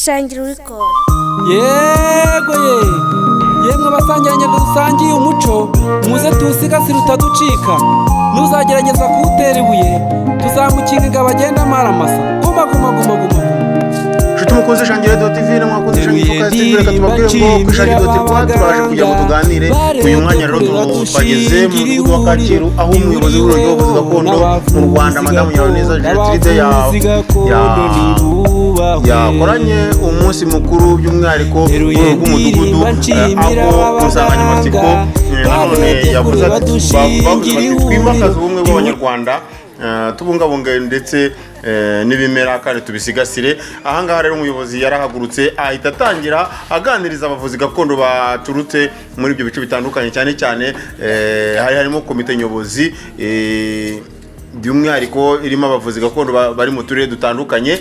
Shangiro Record. Yego ye, yemwe abasangirangendo dusangiye umuco, muze tuwusigasire utaducika. Nuzagerageza kuwutera ibuye, tuzamukinga ingabo agenda amaramasa. Guma guma guma guma. Nshuti mukunze Shangiro dot TV na mwakunze Shangiro Focus TV, reka tubabwire ngo kuri Shangiro dot rwa turaje kugira ngo tuganire. Uyu mwanya rero twageze mu mudugudu wa Kacyiru, aho umuyobozi w'urwego rw'ubuvuzi gakondo mu Rwanda, Madamu Nyiraneza Gertrude, yakoranye umunsi mukuru, by'umwihariko ku rwego rw'umudugudu, aho ku nsanganyamatsiko nanone yavuze ati, bavuze bati: "Twimakaze ubumwe bw'Abanyarwanda, tubungabunge ndetse n'ibimera kandi tubisigasire." Ahangaha rero umuyobozi yarahagurutse, ahita atangira aganiriza abavuzi gakondo baturutse muri ibyo bice bitandukanye, cyane cyane hari harimo komite nyobozi, by'umwihariko irimo abavuzi gakondo bari mu turere dutandukanye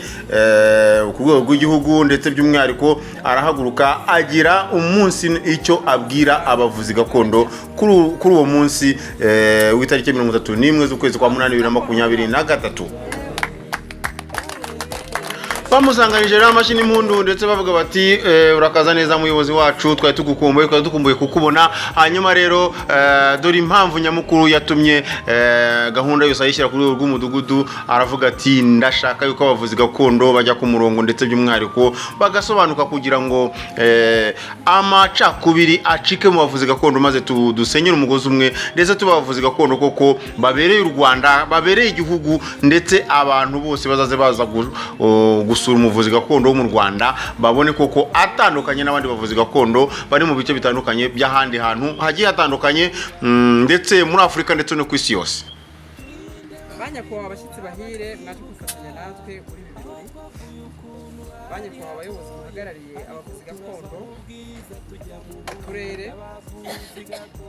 ku rwego rw'igihugu. Ndetse by'umwihariko arahaguruka agira umunsi icyo abwira abavuzi gakondo kuri uwo munsi w'itariki 31 z'ukwezi kwa munani 2023. Bamusanganije rero amashyi n'impundu, ndetse bavuga bati: "Urakaza neza muyobozi wacu, twari tugukumbuye, twari dukumbuye kukubona." Hanyuma rero dore impamvu nyamukuru yatumye gahunda yose ayishyira ku rwego rw'umudugudu. Aravuga ati: "Ndashaka yuko abavuzi gakondo bajya ku murongo, ndetse by'umwihariko bagasobanuka, kugira ngo amacakubiri acike mu bavuzi gakondo, maze dusenyere umugozi umwe, ndetse tuba abavuzi gakondo koko babereye u Rwanda, babereye igihugu, ndetse abantu bose bazaze baza gusura umuvuzi gakondo wo mu Rwanda, babone koko atandukanye n'abandi bavuzi gakondo bari mu bice bitandukanye by'ahandi hantu hagiye hatandukanye, ndetse muri Afurika ndetse no ku isi yose." Ba nyakubahwa abashyitsi bahire mwaje kwifatanya natwe muri ibi birori, ba nyakubahwa abayobozi muhagarariye abavuzi gakondo mu turere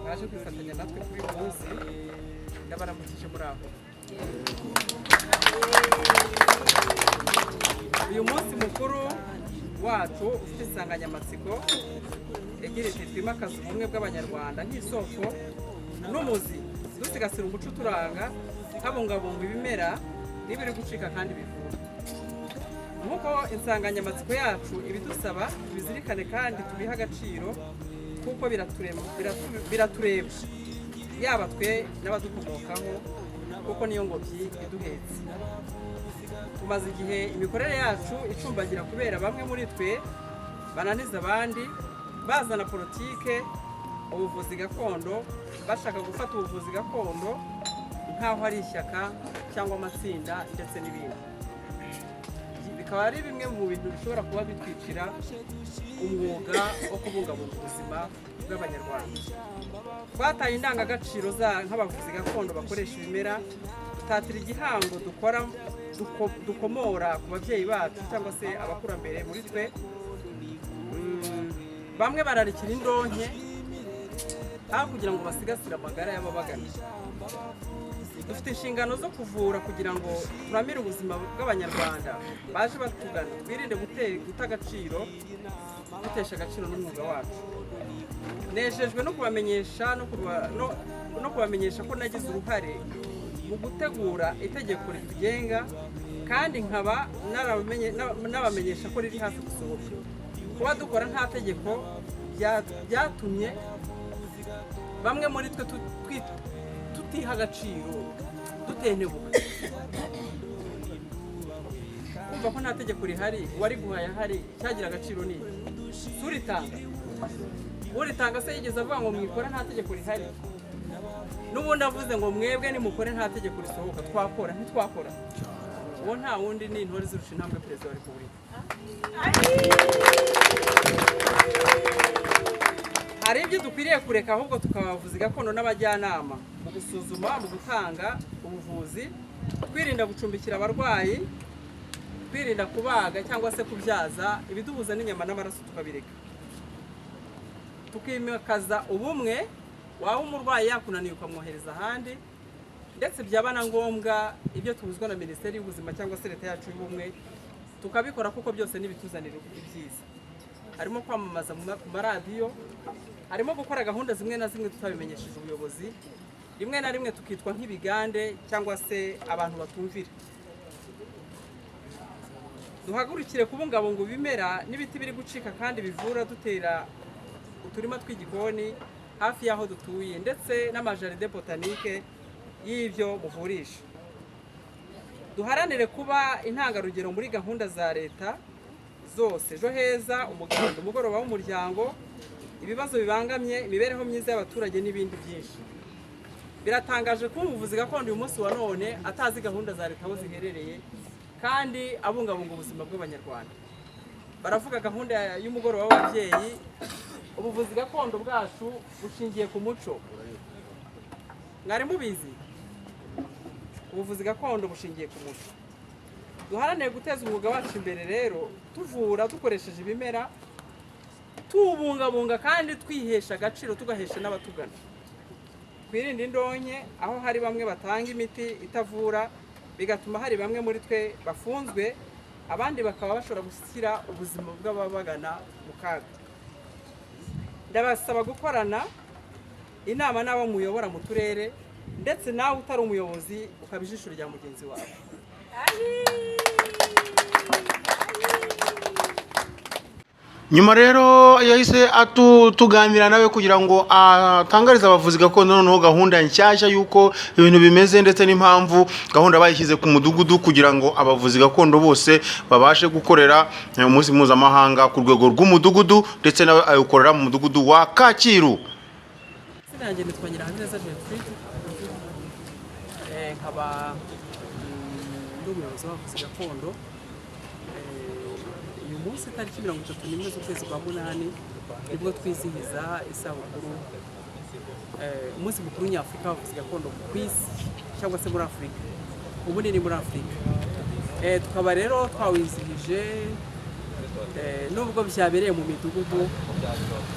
mwaje kwifatanya natwe kuri uyu munsi, ndabaramukije. Muri aho? Uyu munsi mukuru wacu ufite insanganyamatsiko igira iti: "Twimakaze ubumwe bw'Abanyarwanda nk'isoko n'umuzi, dusigasira umuco uturanga, habungabungwa ibimera n'ibiri gucika kandi bivura." Nk'uko insanganyamatsiko yacu ibidusaba, tubizirikane kandi tubihe agaciro, kuko biratureba, yaba twe n'abadukomokaho, kuko niyo ngobyi iduhetse. Tumaze igihe imikorere yacu icumbagira kubera bamwe muri twe bananiza abandi, bazana politike ubuvuzi gakondo, bashaka gufata ubuvuzi gakondo nk'aho ari ishyaka cyangwa amatsinda ndetse n'ibindi. Bikaba ari bimwe mu bintu bishobora kuba bitwicira umwuga wo kubungabunga ubuzima bw'Abanyarwanda. Twataye indangagaciro za nk'abavuzi gakondo bakoresha ibimera, dutatira igihango dukora dukomora ku babyeyi bacu cyangwa se abakurambere muri twe. Bamwe bararikira indonke aho kugira ngo basigasire amagara y'ababagana. Dufite inshingano zo kuvura kugira ngo turamire ubuzima bw'Abanyarwanda baje batugana. Twirinde guta agaciro, gutesha agaciro n'umwuga wacu. Nejejwe no kubamenyesha no kubamenyesha ko nagize uruhare mu gutegura itegeko ritugenga, kandi nkaba nabamenyesha ko riri hafi gusohoka. Kuba dukora nta tegeko byatumye bamwe muri twe tutiha agaciro, dutentebuka, kumva ko nta tegeko rihari. Uwariguhaye ahari, cyagira agaciro ni iki? Si uritanga? Uritanga se yigeze avuga ngo mwikore nta tegeko rihari? N'ubundi avuze ngo mwebwe nimukore nta tegeko risohoka, twakora ntitwakora? Uwo nta wundi ni Intore Izirusha Intambwe, Perezida wa Repubulika. Hari ibyo dukwiriye kureka, ahubwo tukaba abavuzi gakondo n'abajyanama mu gusuzuma, mu gutanga ubuvuzi, twirinda gucumbikira abarwayi, twirinda kubaga cyangwa se kubyaza, ibiduhuza n'inyama n'amaraso tukabireka, tukimakaza ubumwe. Waba umurwayi yakunaniye, ukamwohereza ahandi, ndetse byaba na ngombwa ibyo tubuzwa na Minisiteri y'Ubuzima cyangwa se Leta yacu y'ubumwe tukabikora, kuko byose n'ibituzanira ibyiza. Harimo kwamamaza ku maradiyo, harimo gukora gahunda zimwe na zimwe tutabimenyesheje ubuyobozi, rimwe na rimwe tukitwa nk'ibigande cyangwa se abantu batumvira. Duhagurukire kubungabunga ibimera n'ibiti biri gucika kandi bivura, dutera uturima tw'igikoni hafi y'aho dutuye, ndetse n'amajardin botanique y'ibyo muvurisha. Duharanire kuba intangarugero muri gahunda za leta zose: Ejo Heza, umuganda, umugoroba w'umuryango, ibibazo bibangamye imibereho myiza y'abaturage n'ibindi byinshi. Biratangaje kuba umuvuzi gakondo uyu munsi wa none atazi gahunda za leta aho ziherereye kandi abungabunga ubuzima bw'Abanyarwanda. Baravuga gahunda y'umugoroba w'ababyeyi. Ubuvuzi gakondo bwacu bushingiye ku muco. Mwari mubizi? Ubuvuzi gakondo bushingiye ku muco. Duharanire guteza umwuga wacu imbere rero, tuvura dukoresheje ibimera, tuwubungabunga kandi twihesha agaciro, tugahesha n'abatugana. Twirinde indonke, aho hari bamwe batanga imiti itavura, bigatuma hari bamwe muri twe bafunzwe, abandi bakaba bashobora gushyira ubuzima bw'ababagana mu kaga. Ndabasaba gukorana inama n'abo muyobora mu turere, ndetse nawe utari umuyobozi ukaba ijisho rya mugenzi wawe. Nyuma rero yahise tuganira nawe kugira ngo atangarize abavuzi gakondo noneho gahunda nshyashya y'uko ibintu bimeze, ndetse n'impamvu gahunda bayishyize ku mudugudu kugira ngo abavuzi gakondo bose babashe gukorera umunsi mpuzamahanga ku rwego rw'umudugudu, ndetse nawe awukorera mu mudugudu wa Kacyiru. Izina yanjye nitwa Nyirahabineza Gertrude, nkaba ndi umuyobozi w'abavuzi gakondo. Uyu munsi tariki 31 z'ukwezi kwa munani nibwo twizihiza isabukuru, umunsi mukuru nyafurika w'abavuzi gakondo ku isi cyangwa se muri Afurika, ubundi ni muri Afurika. Tukaba rero twawizihije, nubwo byabereye mu midugudu,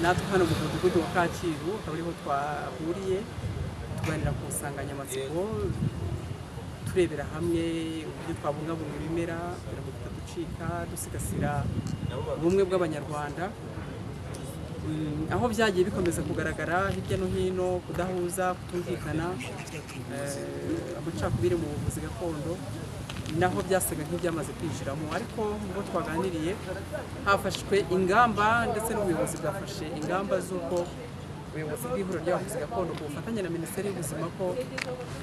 natwe hano mu mudugudu wa Kacyiru akaba ariho twahuriye, tuganira ku nsanganyamatsiko, turebera hamwe uburyo twabungabunga ibimera kugira ngo bitaducika, dusigasira ubumwe bw'Abanyarwanda. Aho byagiye bikomeza kugaragara hirya no hino kudahuza, kutumvikana, amacakubiri mu buvuzi gakondo, naho byasaga nk'ibyamaze kwinjiramo. Ariko mu bo twaganiriye hafashwe ingamba, ndetse n'ubuyobozi bwafashe ingamba z'uko ubuyobozi bw'ihuriro ry'abavuzi gakondo ku bufatanye na Minisiteri y'Ubuzima ko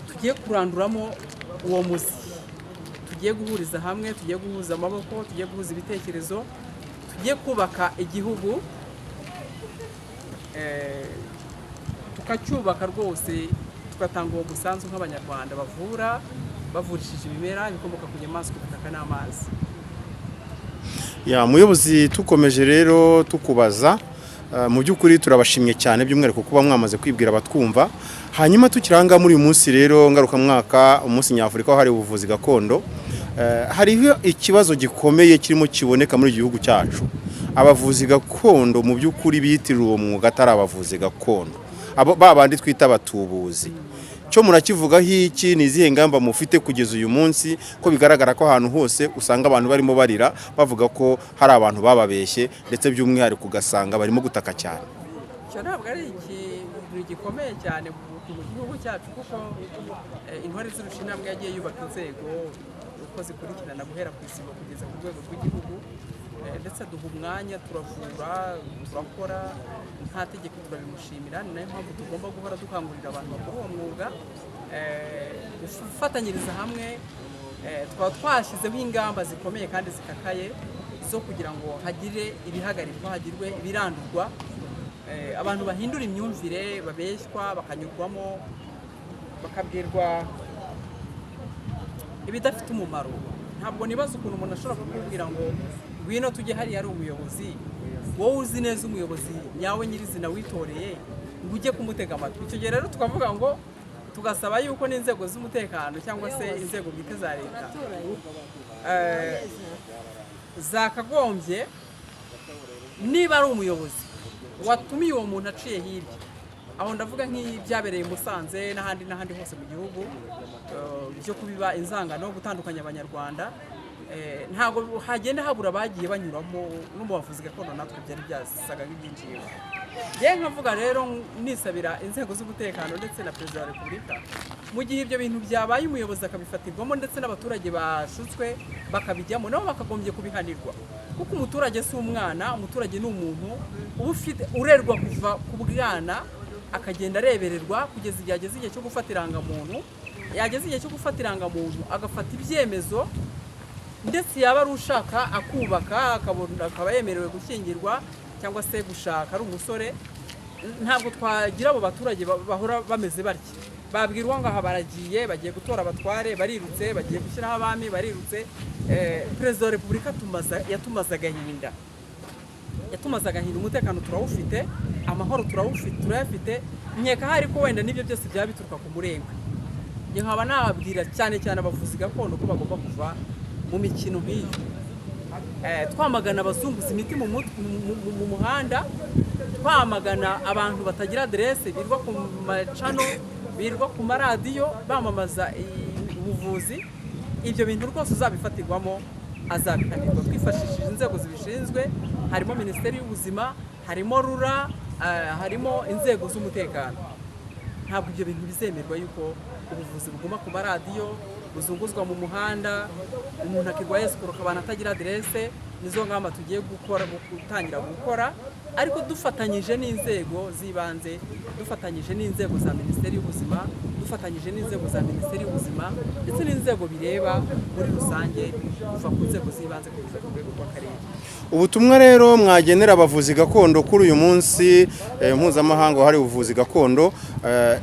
tugiye kuranduramo uwo muzi, tugiye guhuriza hamwe, tugiye guhuza amaboko, tugiye guhuza ibitekerezo, tugiye kubaka igihugu, tukacyubaka rwose, tugatanga uwo musanzu nk'Abanyarwanda bavura bavurishije ibimera, ibikomoka ku nyamaswa, ubutaka n'amazi. Ya muyobozi, tukomeje rero tukubaza, mu by'ukuri turabashimye cyane by'umwihariko kuba mwamaze kwibwira abatwumva. Hanyuma tukiranga muri uyu munsi rero ngarukamwaka, umunsi nyafurika wahariwe ubuvuzi gakondo, hariho ikibazo gikomeye kirimo kiboneka muri iki gihugu cyacu: abavuzi gakondo mu by'ukuri biyitirira uwo mwuga atari abavuzi gakondo, abo ba bandi twita abatubuzi. Cyo murakivugaho iki? Ni izihe ngamba mufite kugeza uyu munsi, ko bigaragara ko ahantu hose usanga abantu barimo barira bavuga ko hari abantu bababeshye, ndetse by'umwihariko ugasanga barimo gutaka cyane? Icyo ntabwo ari ikintu gikomeye cyane mu gihugu cyacu, kuko Intore Izirusha Intambwe yagiye yubaka inzego uko zikurikirana guhera ku isibo kugeza ku rwego rw'igihugu, ndetse duha umwanya, turavura, turakora nta tegeko, turabimushimira. Ni nayo mpamvu tugomba guhora dukangurira abantu bakora uwo mwuga gufatanyiriza hamwe. Tukaba twashyizeho ingamba zikomeye kandi zikakaye zo kugira ngo hagire ibihagarikwa, hagirwe ibirandurwa, abantu bahindura imyumvire, babeshywa bakanyurwamo, bakabwirwa ibidafite umumaro. Ntabwo nibaza ukuntu umuntu ashobora kukubwira ngo ngwino tujye hariya ari umuyobozi, wowe uzi neza umuyobozi nyawe nyirizina witoreye, ngo ujye kumutega amatwi. Icyo gihe rero tukavuga ngo tugasaba yuko n'inzego z'umutekano cyangwa se inzego bwite za leta zakagombye, niba ari umuyobozi watumiye uwo muntu aciye hirya aho, ndavuga nk'ibyabereye i Musanze n'ahandi n'ahandi hose mu gihugu, byo kubiba inzangano, gutandukanya Abanyarwanda. Ntabwo hagenda habura abagiye banyuramo no mu bavuzi gakondo, natwe byari byasaga nk'ibyinjiyemo. Yewe, nkavuga rero nisabira inzego z'umutekano ndetse na Perezida wa Repubulika, mu gihe ibyo bintu byabaye, umuyobozi akabifatirwamo ndetse n'abaturage bashutswe bakabijyamo, nabo bakagombye kubihanirwa, kuko umuturage si umwana. Umuturage ni umuntu uba ufite urerwa kuva ku bwana, akagenda arebererwa kugeza igihe ageze igihe cyo gufata irangamuntu. Yageze igihe cyo gufata irangamuntu, agafata ibyemezo, ndetse yaba ari ushaka akubaka, akaba yemerewe gushyingirwa cyangwa se gushaka ari umusore. Ntabwo twagira abo baturage bahora bameze batya, babwirwa ngo aha baragiye, bagiye gutora abatware, barirutse, bagiye gushyiraho abami, barirutse. Perezida wa Repubulika yatumaze agahinda, yatumaze agahinda. Umutekano turawufite, amahoro turawufite, turayafite. Nkeka hari ko wenda n'ibyo byose byaba bituruka ku murengwe. Njye nkaba nababwira cyane cyane abavuzi gakondo ko bagomba kuva mu mikino nk'iyo. Twamagana abazunguza imiti mu muhanda, twamagana abantu batagira aderese birirwa ku macano, birirwa ku maradiyo bamamaza ubuvuzi. Ibyo bintu rwose uzabifatirwamo azabihanirwa, twifashishije inzego zibishinzwe, harimo Minisiteri y'Ubuzima, harimo RURA, harimo inzego z'umutekano. Ntabwo ibyo bintu bizemerwa yuko ubuvuzi buguma ku maradiyo, buzunguzwa mu muhanda, umuntu akirwa yesikoroka abantu atagira aderese. Nizo ngamba tugiye gukora, gutangira gukora, ariko dufatanyije n'inzego z'ibanze, dufatanyije n'inzego za Minisiteri y'Ubuzima, dufatanyije n'inzego za Minisiteri y'Ubuzima ndetse n'inzego bireba muri rusange, kuva ku nzego z'ibanze kugeza ku rwego rw'akarere. Ubutumwa rero mwagenera abavuzi gakondo kuri uyu munsi mpuzamahanga wahariwe ubuvuzi gakondo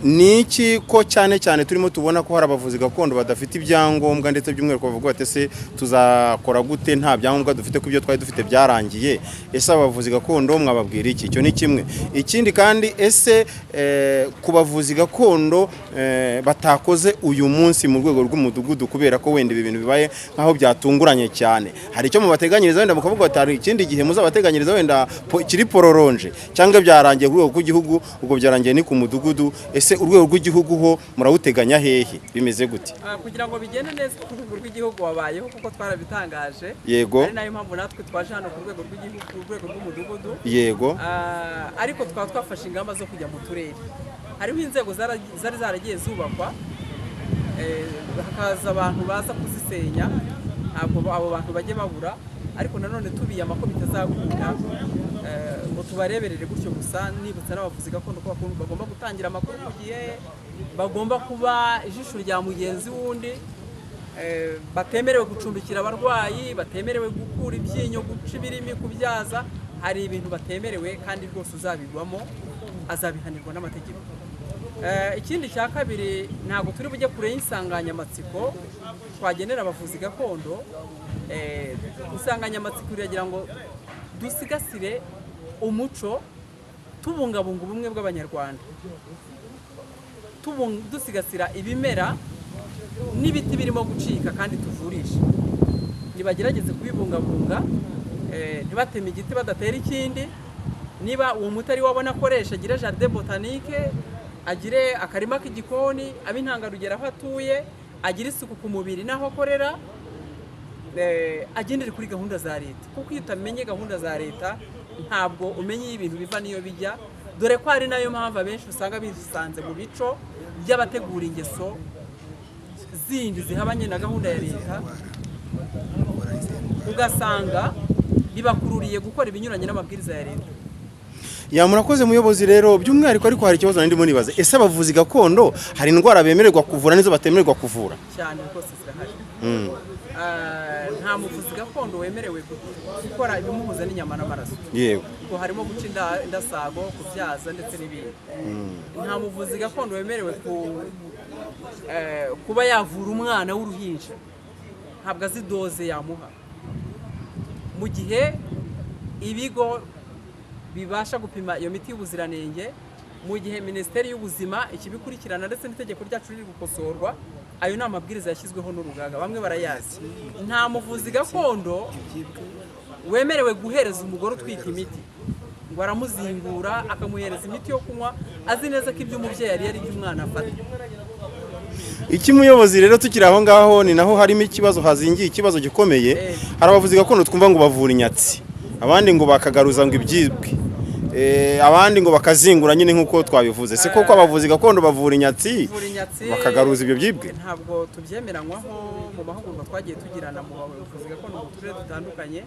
ni iki? Ko cyane cyane turimo tubona ko hari abavuzi gakondo badafite ibyangombwa, ndetse by'umwihariko bavuga bati: "Ese tuzakora gute nta byangombwa dufite, ko ibyo twari dufite byarangiye?" Ese abavuzi gakondo mwababwira iki? Icyo ni kimwe. Ikindi kandi, ese ku bavuzi gakondo batakoze uyu munsi mu rwego rw'umudugudu, kubera ko wenda ibi bintu bibaye nk'aho byatunguranye cyane, hari icyo mubateganyiriza? Wenda mukavuga bati hari ikindi gihe muzabateganyiriza wenda kiri prolongé, cyangwa byarangiye ku rwego rw'igihugu, ubwo byarangiye ni ku mudugudu? Ese urwego rw'igihugu ho murawuteganya hehe? Bimeze gute? Kugira ngo bigende neza, ku rwego rw'igihugu wabayeho, kuko twarabitangaje. Ari nayo mpamvu natwe twaje hano ku rwego rw'igihugu, ku rwego rw'umudugudu. Ariko twaba twafashe ingamba zo kujya mu turere. Hariho inzego zari zaragiye zubakwa, hakaza abantu baza kuzisenya. Ntabwo abo bantu bajye babura, ariko nanone tubiyama ko bitazakunda ngo tubareberere gutyo gusa. Nibutsa n'abavuzi gakondo ko bagomba gutangira amakuru ku gihe, bagomba kuba ijisho rya mugenzi w'undi, batemerewe gucumbikira abarwayi, batemerewe gukura ibyinyo, guca ibirimi, kubyaza. Hari ibintu batemerewe, kandi rwose uzabigwamo azabihanirwa n'amategeko. Ikindi cya kabiri, ntabwo turi bujye kure y'insanganyamatsiko twagenera abavuzi gakondo. Insanganyamatsiko iragira ngo dusigasire umuco, tubungabunga ubumwe bw'Abanyarwanda, dusigasira ibimera n'ibiti birimo gucika kandi tuvurisha. Nibagerageze kubibungabunga, ntibateme igiti badatera ikindi. Niba uwo muti ari wo abona akoresha, agire jardin botanique, agire akarima k'igikoni, abe intangarugero aho atuye, agire isuku ku mubiri n'aho akorera, agendere kuri gahunda za leta, kuko iyo utamenye gahunda za leta ntabwo umenya iyo ibintu biva n'iyo bijya, dore ko ari nayo mpamvu abenshi usanga bisanze mu bico by'abategura ingeso zindi zihabanye na gahunda ya leta, ugasanga bibakururiye gukora ibinyuranye n'amabwiriza ya leta. Ya, murakoze muyobozi. Rero by'umwihariko, ariko hari ikibazo ndimo nibaza: ese abavuzi gakondo hari indwara bemererwa kuvura n'izo batemererwa kuvura? Cyane rwose, zirahari. Nta muvuzi gakondo wemerewe gukora ibimuhuza n'inyama n'amaraso. Ubwo harimo guca indasago, kubyaza ndetse n'ibindi. Nta muvuzi gakondo wemerewe kuba yavura umwana w'uruhinja, ntabwo azi dose yamuha. Mu gihe ibigo bibasha gupima iyo miti y'ubuziranenge, mu gihe Minisiteri y'Ubuzima ikibikurikirana, ndetse n'itegeko ryacu riri gukosorwa, ayo ni amabwiriza yashyizweho n'urugaga, bamwe barayazi. Nta muvuzi gakondo wemerewe guhereza umugore utwite imiti, ngo aramuzingura akamuhereza imiti yo kunywa, azi neza ko ibyo umubyeyi yariye ari ibyo umwana afata. Iki muyobozi rero, tukiri aho ngaho, ni naho harimo ikibazo, hazingiye ikibazo gikomeye. Hari abavuzi gakondo twumva ngo bavura inyatsi, abandi ngo bakagaruza ngo ibyibwe, abandi ngo bakazingura nyine nk'uko twabivuze. Se koko abavuzi gakondo bavura inyatsi, Kuvura inyatsi, bakagaruza ibyo byibwe? Ntabwo tubyemeranywaho. Mu mahugurwa twagiye tugirana mu bavuzi gakondo mu turere dutandukanye,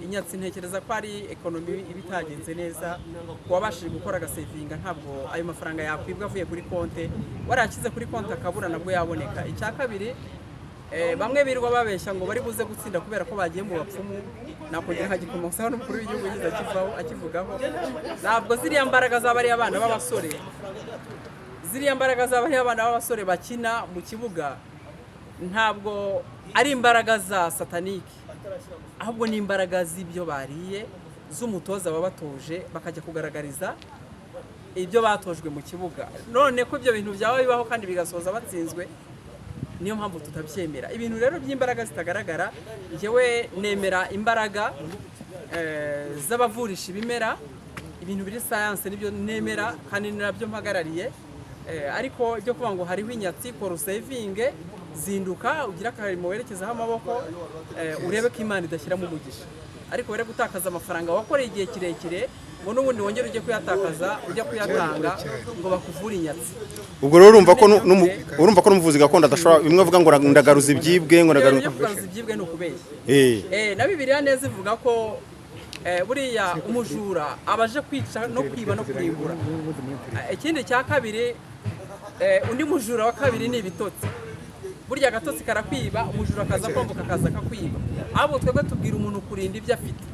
inyatsi ntekereza ko ari economy iba itagenze neza. Uwabashije gukora agasevinga, ntabwo ayo mafaranga yakwibwa avuye kuri konte. Warayashyize kuri konte akabura, nabwo yaboneka. Icya kabiri, bamwe birirwa babeshya ngo bari buze gutsinda kubera ko bagiye mu bapfumu. Nakongera nkagikomozaho, n'umukuru w'igihugu yagize akivaho akivugaho. Ntabwo ziriya mbaraga z'abariya abana b'abasore, ziriya mbaraga z'abariya abana b'abasore bakina mu kibuga, ntabwo ari imbaraga za satanique, ahubwo ni imbaraga z'ibyo bariye, z'umutoza wabatoje, bakajya kugaragariza ibyo batojwe mu kibuga. None ko ibyo bintu byaba bibaho kandi bigasoza batsinzwe, niyo mpamvu tutabyemera. Ibintu rero by'imbaraga zitagaragara, njyewe nemera imbaraga z'abavurisha ibimera. Ibintu biri science nibyo nemera kandi ni nabyo mpagarariye. Ariko ibyo kuvuga ngo hariho inyatsi, kora usevinge, zinduka ugire akarimo werekezaho amaboko, urebe ko Imana idashyiramo umugisha. Ariko were gutakaza amafaranga wakoreye igihe kirekire ngo n'ubundi wongere ujye kuyatakaza, ujya kuyatanga ngo bakuvure inyatsi. Ubwo rero urumva ko n'umuvuzi gakondo adashobora bimwe avuga ngo ndagaruza ibyibwe, ngo Ibyo ndagaruza byo kugaruza ibyibwe ni ukubeshya. Na Bibiliya neza ivuga ko buriya umujura aba aje kwica no kwiba no kurimbura. Ikindi cya kabiri, undi mujura wa kabiri ni ibitotsi. Burya agatotsi karakwiba, umujura akaza kwambuka akaza akakwiba. Ahubwo twebwe tubwira umuntu kurinda ibyo afite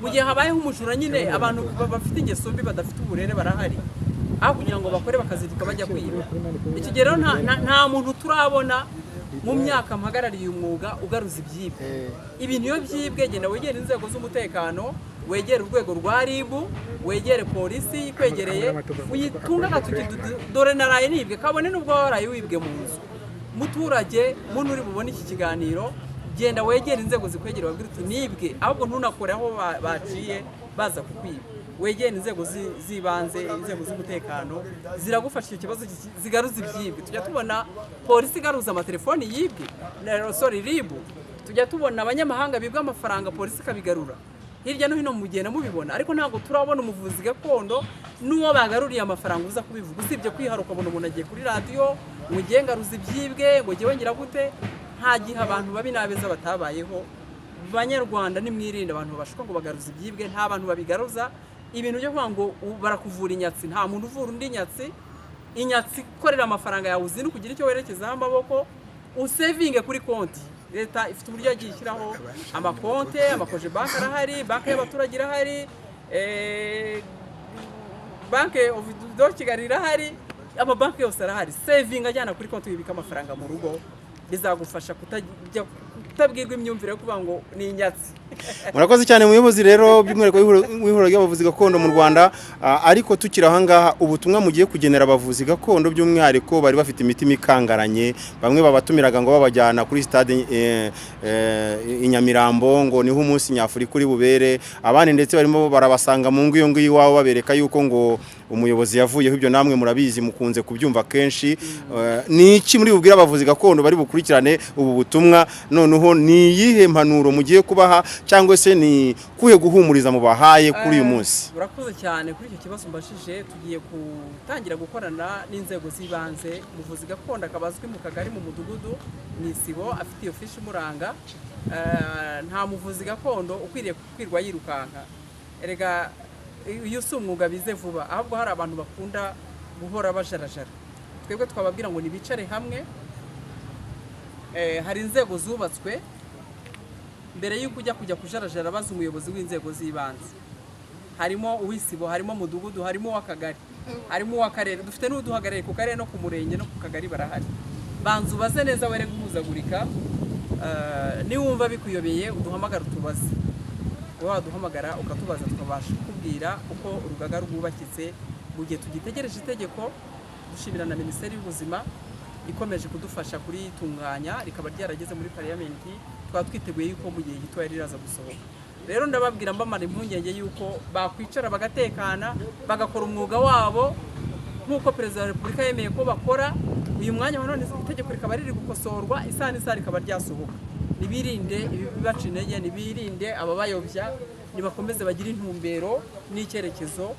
mu gihe habayeho umujura nyine. Abantu bafite ingeso mbi, badafite uburere barahari, aho kugira ngo bakore bakazinduka bajya kwiba. Iki gihe rero nta muntu turabona mu myaka mpagarariye umwuga ugaruza ibyibwe. Ibintu iyo byibwe, genda wegere inzego z'umutekano, wegere urwego rwa RIB, wegere polisi ikwegereye, uyitunge agatoki: "Dore naraye nibwe." Kabone n'ubwo waraye wibwe mu nzu. Muturage, muntu uri bubone iki kiganiro, genda wegere inzego zikwegereye, wabwire uti: "Nibwe." Ahubwo ntunakore aho baciye baza kukwiba. Wegere inzego z'ibanze, inzego z'umutekano ziragufasha icyo kibazo, zigaruza ibyibwe. Tujya tubona polisi igaruza amatelefoni yibwe, sorry, RIB. Tujya tubona abanyamahanga bibwa amafaranga, polisi ikabigarura. Hirya no hino mugenda mubibona, ariko ntabwo turabona umuvuzi gakondo n'uwo bagaruriye amafaranga uza kubivuga, usibye kwihara ukabona umuntu agiye kuri radiyo ngo ugiye ngaruza ibyibwe, ngo ugiye wongera gute. Nta gihe abantu babi n'abeza batabayeho. Banyarwanda, nimwirinde abantu bashuka ngo bagaruza ibyibwe. Nta bantu babigaruza. Ibintu byo kuvuga ngo barakuvura inyatsi, nta muntu uvura undi inyatsi. Inyatsi, ikorera amafaranga yawe, uzinduke ugire icyo werekezaho amaboko, usevinge kuri konti. Leta ifite uburyo yagiye ishyiraho amakonte, amaKojebanke arahari, banki y'abaturage irahari, Banque of do Kigali irahari, amabanki yose arahari. Sevinga, ajyana kuri konti, wibika amafaranga mu rugo, bizagufasha kutajya kutabwirwa imyumvire yo kuvuga ngo ni inyatsi. Murakoze cyane muyobozi rero, by'umwihariko w'ihuriro ry'abavuzi gakondo mu Rwanda. Ariko tukiri aha ngaha, ubutumwa mugiye kugenera abavuzi gakondo by'umwihariko bari bafite imitima ikangaranye, bamwe babatumiraga ngo babajyana kuri stade i Nyamirambo ngo niho umunsi nyafurika uri bubere, abandi ndetse barimo barabasanga mu ngo iyo ngiyo iwabo babereka yuko ngo umuyobozi yavuyeho. Ibyo namwe murabizi, mukunze kubyumva kenshi. Ni iki muri bubwire abavuzi gakondo bari bukurikirane ubu butumwa? Noneho ni iyihe mpanuro mugiye kubaha, cyangwa se ni kuhe guhumuriza mubahaye kuri uyu munsi? Urakoze cyane kuri icyo kibazo mbashije. Tugiye gutangira gukorana n'inzego z'ibanze. Umuvuzi gakondo akaba azwi mu kagari, mu mudugudu, mu isibo, afite iyo fishi imuranga. Nta muvuzi gakondo ukwiriye kwirwa yirukanka. Erega iyo si umwuga bize vuba, ahubwo hari abantu bakunda guhora bajarajara. Twebwe twababwira ngo nibicare hamwe. Hari inzego zubatswe. Mbere y'uko ujya kujya kujarajara, baza umuyobozi w'inzego z'ibanze. Harimo uw'isibo, harimo umudugudu, harimo uw'akagari, harimo uw'akarere. Dufite n'uduhagarariye ku karere no ku murenge no ku kagari, barahari. Banza ubaze neza, were guhuzagurika. Niwumva bikuyobeye, uduhamagara utubaze. Wowe waduhamagara ukatubaza, tukabasha kukubwira uko urugaga rwubakitse mu gihe tugitegereje itegeko. Dushimira na Minisiteri y'Ubuzima ikomeje kudufasha kuritunganya, rikaba ryarageze muri parliament. Twaba twiteguye yuko mu gihe gitoya riraza gusohoka. Rero ndababwira mbamara impungenge yuko bakwicara bagatekana, bagakora umwuga wabo nk'uko Perezida wa Repubulika yemeye ko bakora. Uyu mwanya wa none itegeko rikaba riri gukosorwa, isaha n'isaha rikaba ryasohoka. Nibirinde ibibaca intege, nibirinde ababayobya, nibakomeze bagire intumbero n'icyerekezo,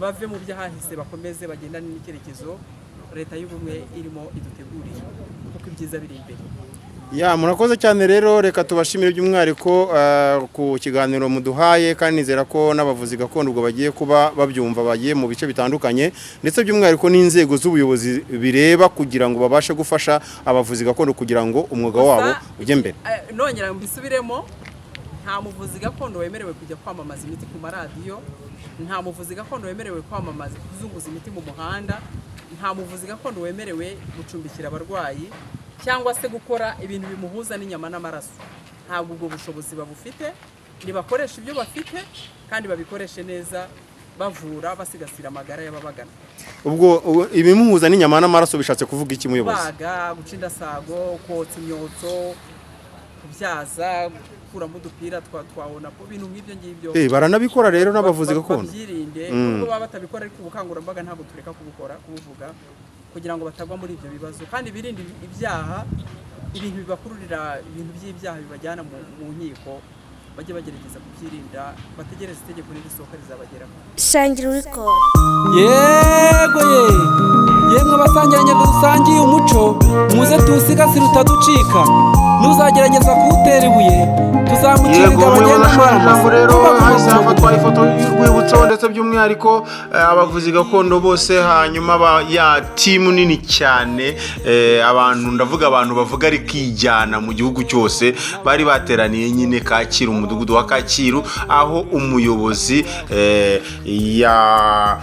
bave mu by'ahahise, bakomeze bagendane n'icyerekezo Leta y'Ubumwe irimo idutegurira, kuko ibyiza biri imbere. Ya, murakoze cyane rero. Reka tubashimire by'umwihariko ku kiganiro muduhaye, kandi nizera ko n'abavuzi gakondo ubwo bagiye kuba babyumva, bagiye mu bice bitandukanye, ndetse by'umwihariko n'inzego z'ubuyobozi bireba, kugira ngo babashe gufasha abavuzi gakondo kugira ngo umwuga wabo ujye mbere. Nongera mbisubiremo, nta muvuzi gakondo wemerewe kujya kwamamaza imiti ku maradiyo, nta muvuzi gakondo wemerewe kwamamaza, kuzunguza imiti mu muhanda, nta muvuzi gakondo wemerewe gucumbikira abarwayi cyangwa se gukora ibintu bimuhuza n'inyama n'amaraso. Ntabwo ubwo bushobozi babufite. Nibakoresha ibyo bafite kandi babikoreshe neza, bavura, basigasira amagara y'ababagana. Ubwo ibimuhuza n'inyama n'amaraso bishatse kuvuga iki, muyobozi? Kubaga, guca indasago, kotsa imyotso, kubyaza, gukuramo udupira twa onapo, ibintu nk'ibyo ngibyo. Baranabikora rero n'abavuzi gakondo? Babyirinde. Nubwo baba batabikora, ariko ubukangurambaga ntabwo tureka kubukora, kubuvuga, kugira ngo batagwa muri ibyo bibazo, kandi birinde ibyaha, ibintu bibakururira ibintu by'ibyaha bibajyana mu nkiko. Bajye bagerageza kubyirinda, bategereze itegeko nirisohoka rizabageraho. Sangira Record. Yego ye, yemwe abasangirangendo dusangiye umuco, muze tuwusigasire utaducika. Ntuzagerageza kuwutera ibuye, tuzamukinga. Yego, umuyobozi bagenda ashobora ijambo rero. Kuba Hahise hafatwa ifoto y'urwibutso, ndetse by'umwihariko abavuzi gakondo bose, hanyuma ya timu nini cyane, abantu, ndavuga abantu bavuga rikijyana mu gihugu cyose, bari bateraniye nyine Kacyiru, umudugudu wa Kacyiru, aho umuyobozi ya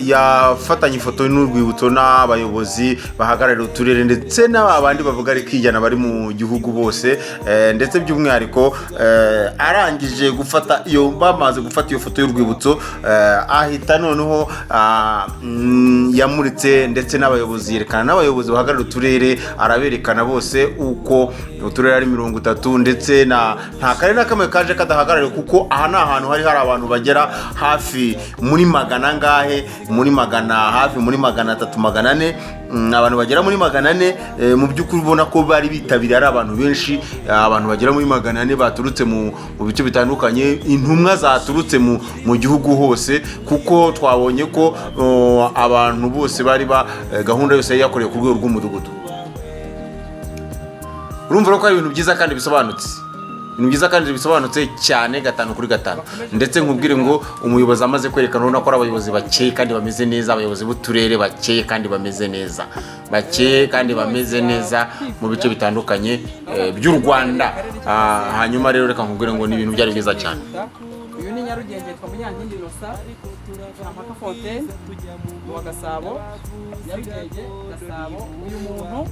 yafatanye ifoto n'urwibutso n'abayobozi bahagarariye uturere, ndetse n'abandi bavuga rikijyana bari mu gihugu bose, ndetse by'umwihariko arangije gufata iyo, bamaze gufata iyo foto y'urwibutso, ahita noneho yamuritse ndetse n'abayobozi, yerekana n'abayobozi bahagarariye uturere, araberekana bose uko uturere ari 30, ndetse na nta karere na kamwe kaje kadahagarariwe, kuko aha ni ahantu hari abantu bagera hafi muri magana angahe, muri magana, hafi muri 300, 400, abantu bagera muri 400. Mu by'ukuri ubona ko bari bitabiriye ari abantu benshi, abantu bagera muri 400 baturutse mu bice bitandukanye, intumwa zaturutse mu gihugu hose, kuko twabonye ko abantu bose bari ba gahunda yose yari yakorewe ku rwego rw'umudugudu. Urumva rero ko ari ibintu byiza kandi bisobanutse, ibintu byiza kandi bisobanutse cyane, gatanu kuri gatanu. Ndetse nkubwire ngo umuyobozi amaze kwerekana, ubona ko ari abayobozi bakeye kandi bameze neza, abayobozi b'uturere bakeye kandi bameze neza, bakeye kandi bameze neza mu bice bitandukanye by'u Rwanda. Hanyuma rero reka nkubwire ngo ni ibintu byari byiza cyane. Uyu ni Nyarugenge, yitwa Munyankindi Innocent Mpaka Fontaine wa Gasabo, Nyarugenge, Gasabo. Uyu muntu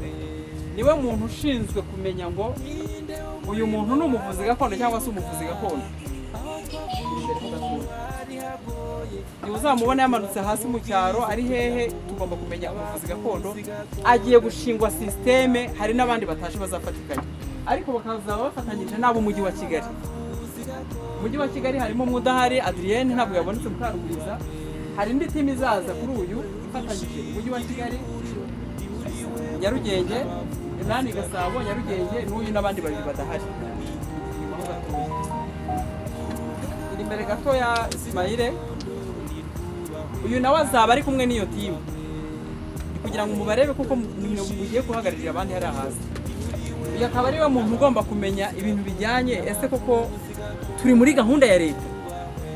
niwe muntu ushinzwe kumenya ngo uyu muntu ni umuvuzi gakondo cyangwa se umuvuzi gakondo. Igihe uzamubona yamanutse hasi mu cyaro ari hehe, tugomba kumenya umuvuzi gakondo. Agiye gushingwa système, hari n'abandi bataje bazafatikanya, ariko bakazaba bafatanyije n'ab'umujyi wa Kigali. Umujyi wa Kigali harimo umudahari Adrienne, ntabwo yabonetse, Mukarugwiza. Hari indi timu izaza kuri uyu ifatanyije umujyi wa Kigali, Nyarugenge, Inani, Gasabo, Nyarugenge, n'uyu n'abandi babiri badahari. Aho batuye iri imbere gato ya Ismaile. Uyu nawe azaba ari kumwe n'iyo timu. Ni kugira ngo mubarebe, kuko mugiye guhagararira abandi hariya hasi. Uyu akaba ariwe muntu ugomba kumenya ibintu bijyanye: ese koko turi muri gahunda ya leta,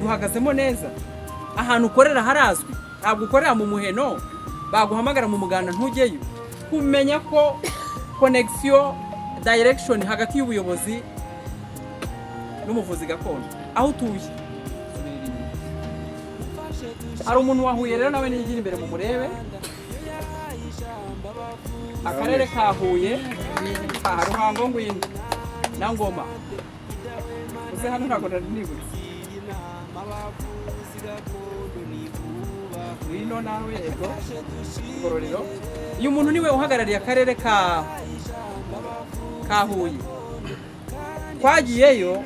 duhagazemo neza? Ahantu ukorera harazwi, ntabwo ukorera mu muheno, baguhamagara mu muganda ntujyeyo. Kumenya ko connection, direction hagati y'ubuyobozi n'umuvuzi gakondo aho utuye. Hari umuntu wahuye rero nawe, nigira imbere mu murebe. Akarere ka Huye, ka Ruhango, ngwino na Ngoma, uze hano, ntabwo nari nibutse. Ngwino nawe, yego, Ngororero. Uyu muntu niwe uhagarariye akarere ka Huye. Twagiyeyo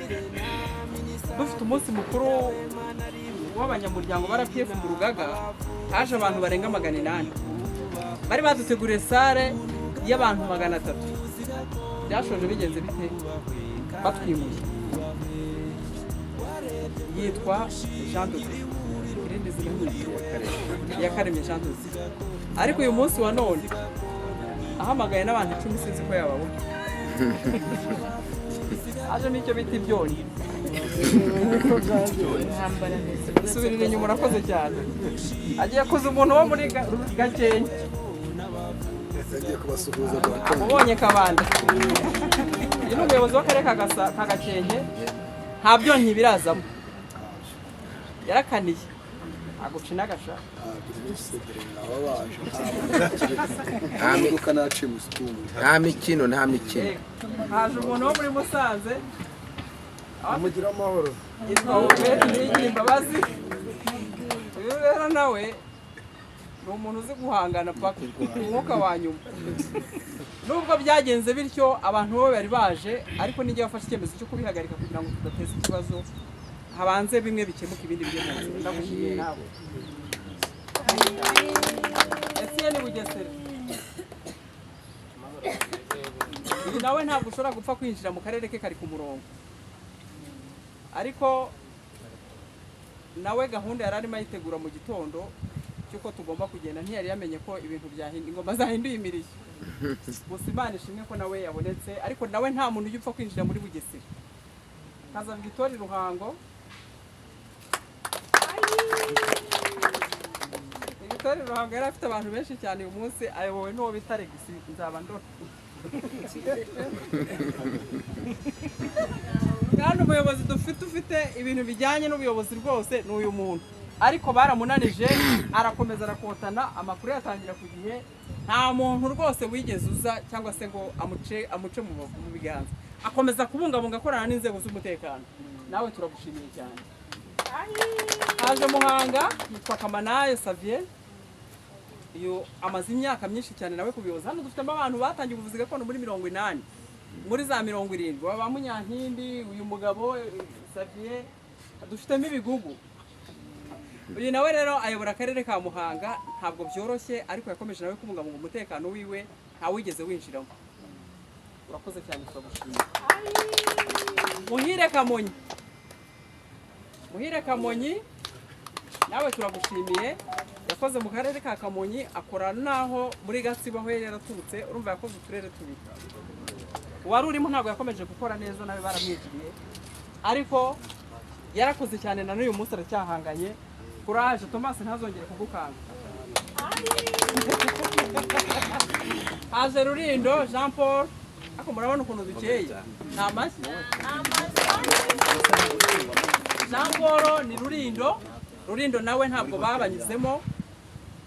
dufite umunsi mukuru w'abanyamuryango ba RPF mu rugaga, haje abantu barenga 800. Bari baduteguriye salle y'abantu 300. Byashoje bigenze bite? Batwimuye. Yitwa Jean de Dieu, irindi zina Iyakaremye Jean de Dieu. Ariko uyu munsi wa none ahamagaye n'abantu 10, sinzi ko yababona. Hajemo icyo bita ibyonnyi. Subirira inyuma, urakoze cyane. Agiye kuza umuntu wo muri Gakenke. Yagiye kubasuhuza. Amubonye Kabanda. Uyu ni umuyobozi w'akarere ka Gakenke. Nta byonnyi birazamo, yarakaniye aguca inagasha. Imodoka naciye mu. Nta mikino, nta mikino. Haje umuntu wo muri Musanze. Mugira amahoro. Yitwa Obedi Niyigira Imbabazi. Uyu rero nawe ni umuntu uzi guhangana paka umwuka wa nyuma. Nubwo byagenze bityo, abantu bo bari baje, ariko nijya bafashe icyemezo cyo kubihagarika kugira ngo tudateza ikibazo, habanze bimwe bikemuka, ibindi bijye mu nzira. Ndagushimiye nawe. Etienne Bugesera, uyu nawe ntabwo ushobora gupfa kwinjira mu karere ke, kari ku murongo. Ariko nawe gahunda yari arimo ayitegura mu gitondo cy'uko tugomba kugenda, ntiyari yamenye ko ibintu byahinduye, ingoma zahinduye imirishyo. Gusa Imana ishimwe ko nawe yabonetse, ariko nawe nta muntu ujya upfa kwinjira muri Bugesera. Kaza Victoire Ruhango. Victoire Ruhango yari afite abantu benshi cyane. Uyu munsi ayobowe n'uwo bita Regisi Nzaba Ndora, kandi umuyobozi dufite ufite ibintu bijyanye n'ubuyobozi rwose ni uyu muntu. Ariko baramunanije, arakomeza arakotana, amakuru yatangira ku gihe. Nta muntu rwose wigeze uza cyangwa se ngo amuce mu biganza. Akomeza kubungabunga, akorana n'inzego z'umutekano. Nawe turagushimiye cyane. Haje Muhanga, yitwa Kamanayo Xavier. Uyu amaze imyaka myinshi cyane nawe ku buyobozi. Hano dufitemo abantu batangiye ubuvuzi gakondo muri 80, muri za 70, baba Munyankindi, uyu mugabo Xavier, dufitemo ibigugu. Uyu nawe rero ayobora akarere ka Muhanga. Ntabwo byoroshye, ariko yakomeje nawe kubungabunga umutekano wiwe, ntawigeze winjiramo. Urakoze cyane, turagushimiye. Muhire Kamonyi, Muhire Kamonyi nawe turagushimiye. Yakoze mu karere ka Kamonyi, akora n'aho muri Gatsibo aho yari yaraturutse. Urumva yakoze uturere tubiri. Uwari urimo ntabwo yakomeje gukora neza, nawe baramwigiriye, ariko yarakoze cyane, na n'uyu munsi aracyahanganye. Kuraje Thomas, ntazongere kugukanga. Haje Rurindo Jean Paul. Ariko murabona ukuntu dukeye, nta mashyi. Jean Paul ni Rurindo. Rurindo nawe ntabwo babanyuzemo,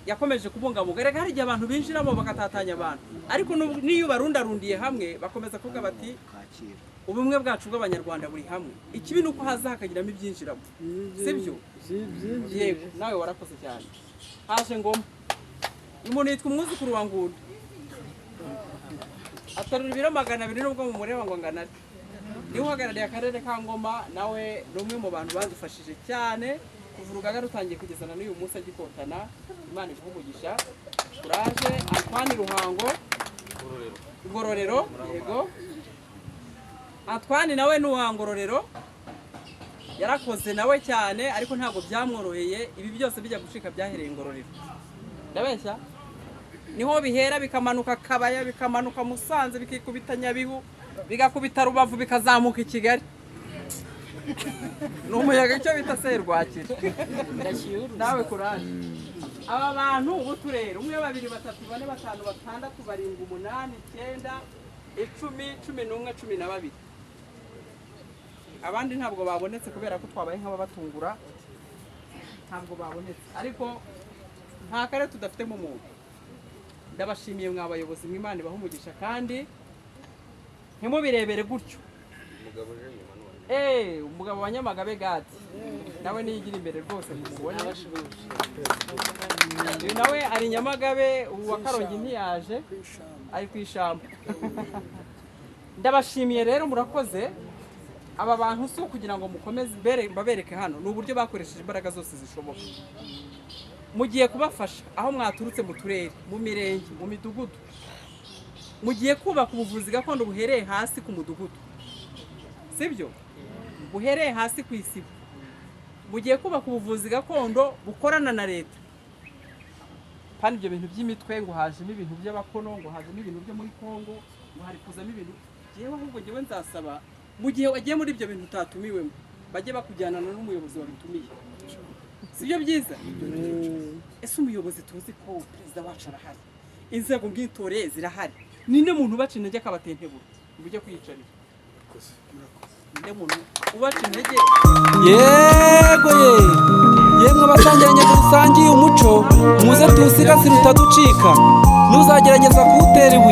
yakomeje kubungabunga. Reka hari igihe abantu binjiramo bakatatanya abantu, ariko n'iyo barundarundiye hamwe bakomeza kuvuga bati ubumwe bwacu bw'Abanyarwanda buri hamwe. Ikibi ni uko haza hakagiramo ibyinjiramo, sibyo? Yego, nawe warakoze cyane. Haje Ngoma. Umuntu yitwa umwuzukuru wa Ngunda, aterura ibiro 200, nubwo mumureba ngo angana ate. Niwe uhagarariye akarere ka Ngoma. Nawe ni umwe mu bantu badufashije cyane kuva urugaga rutangiye kugeza na n'uyu munsi agikotana. Imana iguhe umugisha, kuraje. Antoine Ruhango, Ngororero. Yego, Antoine nawe ni uwa Ngororero, yarakoze nawe cyane, ariko ntabwo byamworoheye. Ibi byose bijya gucika byahereye Ngororero, ndabeshya? Niho bihera, bikamanuka Kabaya, bikamanuka Musanze, bikikubita Nyabihu, bigakubita Rubavu, bikazamuka i Kigali. Ni umuyaga icyo bita serwakira. Nawe kuraje. Aba bantu b'uturere, umwe, babiri, batatu, bane, batanu, batandatu, barindwi, umunani, icyenda, 10, 11, 12. Abandi ntabwo babonetse kubera ko twabaye nk'ababatungura, ntabwo babonetse, ariko nta karere tudafitemo umuntu. Ndabashimiye mwa bayobozi, mw'Imana ibahe umugisha, kandi ntimubirebere gutyo. Umugabo wa Nyamagabe Gadi nawe niyigira imbere rwose mumubone. Uyu nawe ari Nyamagabe, uwa Karongi ntiyaje, ari ku ishyamba. Ndabashimiye rero, murakoze. Aba bantu si ukugira ngo mukomeze mbabereke hano, ni uburyo bakoresheje imbaraga zose zishoboka. Mugiye kubafasha aho mwaturutse mu turere, mu mirenge, mu midugudu. Mugiye kubaka ubuvuzi gakondo buhereye hasi ku mudugudu, sibyo? Buhereye hasi ku isibo. Mugiye kubaka ubuvuzi gakondo bukorana na leta. Kandi ibyo bintu by'imitwe, ngo hajemo ibintu by'abakono, ngo hajemo ibintu byo muri Kongo, ngo hari kuzamo ibintu, jyewe ahubwo jyewe nzasaba, mu gihe wagiye muri ibyo bintu utatumiwemo, bajye bakujyanana n'umuyobozi wabitumiye, sibyo byiza? Ese umuyobozi, tuzi ko perezida wacu arahari, inzego bw'intore zirahari, ninde muntu ubaca intege akabatentebura ngo ujye kwiyicarira? Ninde muntu ubaca intege? Yego ye, yemwe abasangirangendo dusangiye umuco, muze tuwusigasire utaducika, ntuzagerageza kuwutera ibuye.